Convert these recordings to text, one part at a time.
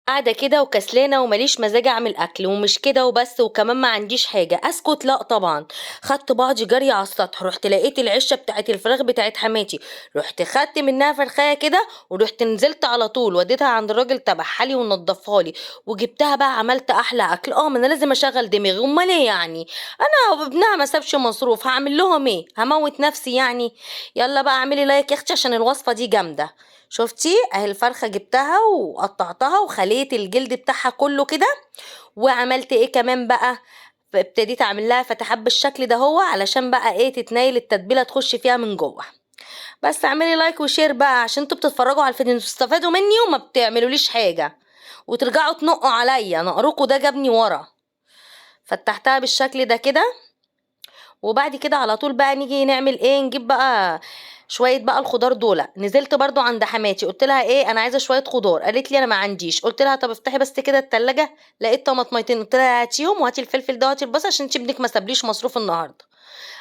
قاعدة كده وكسلانة وماليش مزاج أعمل أكل، ومش كده وبس، وكمان ما عنديش حاجة. أسكت؟ لأ طبعًا. خدت بعضي جري على السطح، رُحت لقيت العشة بتاعة الفراخ بتاعة حماتي، رُحت خدت منها فرخاية كده ورُحت نزلت على طول وديتها عند الراجل تبعها لي ونضفها لي، وجبتها بقى عملت أحلى أكل. ما أنا لازم أشغّل دماغي، أُمّال إيه يعني؟ أنا وابنها ما سابش مصروف، هاعمل لهم إيه؟ هاموت نفسي يعني؟ يالّا بقى اعملي like يا أختي عشان الوصفة دي جامدة. شُفتِ؟ أهي الفرخة جبتها وقطعتها وخليت الجلد بتاعها كله كده، وعملت إيه كمان بقى؟ ابتديت أعمل لها فتحات بالشكل ده هو علشان بقى إيه؟ تتنيل التتبيلة تخش فيها من جوه. بس اعملي like و share بقى عشان انتوا بتتفرجوا على الفيديو تستفادوا مني وما بتعملوليش حاجة وترجعوا تنقوا عليا، نقركوا ده جابني ورا. فتحتها بالشكل ده كده، وبعد كده على طول بقى نيجي نعمل ايه؟ نجيب بقى شوية بقى الخضار دول. نزلت برضو عند حماتي قلت لها ايه؟ انا عايزه شوية خضار. قالت لي انا ما عنديش. قلت لها طب افتحي بس كده التلاجة، لقيت طماطميتين. قلت لها هاتيهم وهاتي الفلفل ده وهاتي البصل عشان انت ابنك ما سابليش مصروف النهارده.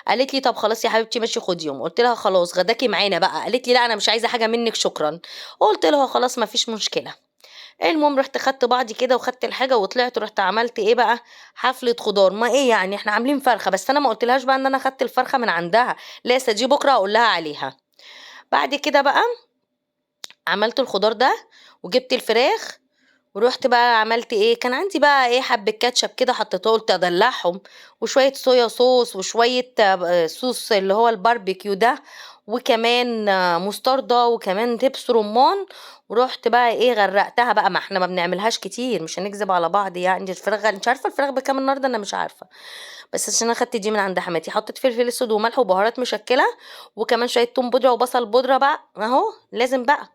قالت لي طب خلاص يا حبيبتي ماشي خديهم. قلت لها خلاص غداكي معانا بقى. قالت لي لا انا مش عايزه حاجة منك شكرا. قلت لها خلاص ما فيش مشكلة. المهم رحت خدت بعضي كده وخدت الحاجة وطلعت، رحت عملت ايه بقى؟ حفلة خضار. ما ايه يعني احنا عاملين فرخة، بس انا ما قلتلهاش بقى ان انا خدت الفرخه من عندها، لسه دي بكره اقول لها عليها. بعد كده بقى عملت الخضار ده وجبت الفراخ ورحت بقى عملت ايه؟ كان عندي بقى ايه حبه كاتشب كده حطيته قلت ادلعهم، وشوية soya sauce وشوية صوص اللي هو الباربيكيو ده، وكمان مستردة، وكمان دبس رمان. ورحت بقى ايه غرقتها بقى، ما احنا ما بنعملهاش كتير مش هنكذب على بعض يعني. الفراخ مش عارفه الفراخ بكام النهارده، انا مش عارفه، بس عشان انا خدت دي من عند حماتي. حطيت فلفل اسود وملح وبهارات مشكلة، وكمان شوية توم بودره وبصل بودره بقى اهو. لازم بقى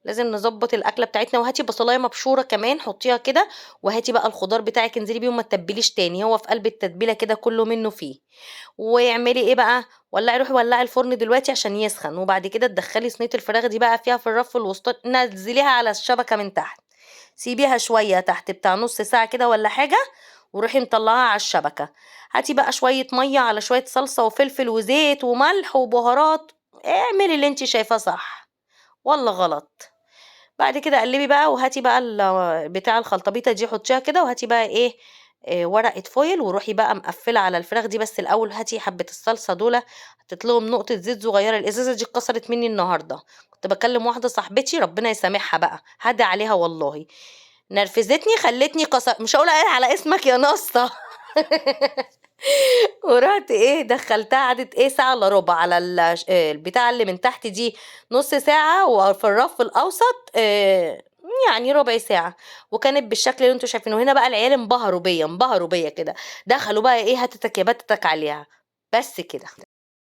لازم نظبط الاكلة بتاعتنا. وهاتي بصلايه مبشوره كمان حطيها كده، وهاتي بقى الخضار بتاعك انزلي بيه وما تتبليش تاني، هو في قلب التتبيله كده كله منه فيه. واعملي ايه بقى؟ ولعي، روحي ولعي الفرن دلوقتي عشان يسخن، وبعد كده تدخلي صينية الفراخ دي بقى فيها في الرف الوسطى، نزليها على الشبكة من تحت، سيبيها شوية تحت بتاع نص ساعة كده ولا حاجة، وروحي مطلعاها على الشبكة. هاتي بقى شوية مية على شوية صلصه وفلفل وزيت وملح وبهارات، اعملي اللي انت شايفاه صح ولا غلط. بعد كده قلبي بقى، وهاتي بقى بتاع الخلطبيطه دي حطيها كده، وهاتي بقى ايه، ورقة فويل، وروحي بقى مقفلة على الفراخ دي. بس الاول هاتي حبه الصلصه دول، حطيت لهم نقطة زيت صغيرة. الازازه دي اتكسرت مني النهارده، كنت بكلم واحدة صاحبتي ربنا يسامحها بقى، هدى عليها والله، نرفزتني خلتني كسر، مش هقول على اسمك يا نصه. ورحت ايه دخلتها قعدت ايه ساعة الا ربع على البتاع اللي من تحت دي، نص ساعة، وفي الرف الاوسط يعني ربع ساعة، وكانت بالشكل اللي انتوا شايفينه. هنا بقى العيال انبهروا بيا، انبهروا بيا كده، دخلوا بقى ايه هاتتك يا بتتك عليها بس كده.